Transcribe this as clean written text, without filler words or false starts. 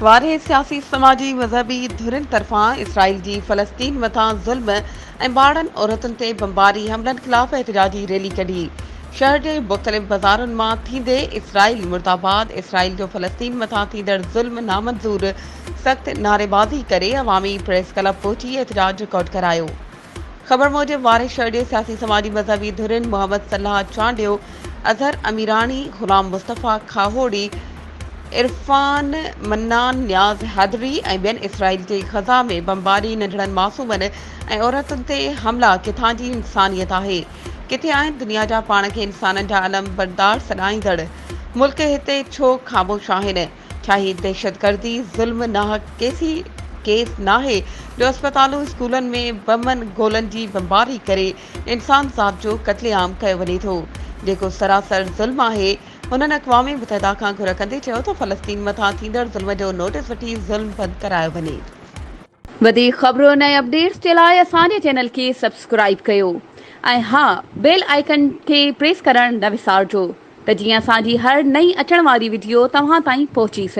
واري سياسي سماجي مذهبي ڌرين طرفان اسرائيل جي فلسطين مٿان ظلم ۽ ٻارڙن عورتن تي بمباري حملن خلاف احتجاجي ريلي ڪڍي شهر جي مختلف بازارن مان ٿيندي اسرائيل مردآباد اسرائيل جو فلسطين مٿان ٿيندڙ ظلم نامنظور سخت نعريبازي ڪري عوامي پريس ڪلب پهچي احتجاج رڪارڊ ڪرايو. خبر موجب واري شهر جي سياسي سماجي مذهبي ڌرين محمد صلاح چانڊيو، اظهر اميراڻي، غلام مصطفيٰ کاهوڙي، عرفان منان، نياز حيدري ۽ ٻين اسرائيل جي غزه ۾ بمباري، ننڍڙن معصومن ۽ عورتن تي حملا ڪٿان جي انسانيت آهي؟ ڪٿي آهن دنيا جا پاڻ کي انسانن جا علمبردار سڏائيندڙ ملڪ هتي ڇو خاموش آهن؟ ڇا هي دهشتگردي، ظلم، ناحق ڪيسي ڪيس ناهي جو اسپتالون اسڪولن ۾ بمن گولن جي بمباري ڪري انسان ذات جو قتل عام ڪيو وڃي ٿو جيڪو سراسر ظلم آهي هنن اقوام متحده کان گهر ڪندي چيو ته فلسطين مٿان ٿيندڙ ظلم جو نوٽيس وٺي ظلم بند ڪرايو وڃي. وڌيڪ خبرن ۽ اپڊيٽس جي لاء اسان جي چينل کي سبسڪرائيب ڪيو ۽ ها بيل آئيڪن کي پريس ڪرڻ نه وسارجو ته جيئن اسان جي هر نئين اچڻ واري وڊيو توهان تائين پهچي سگهي.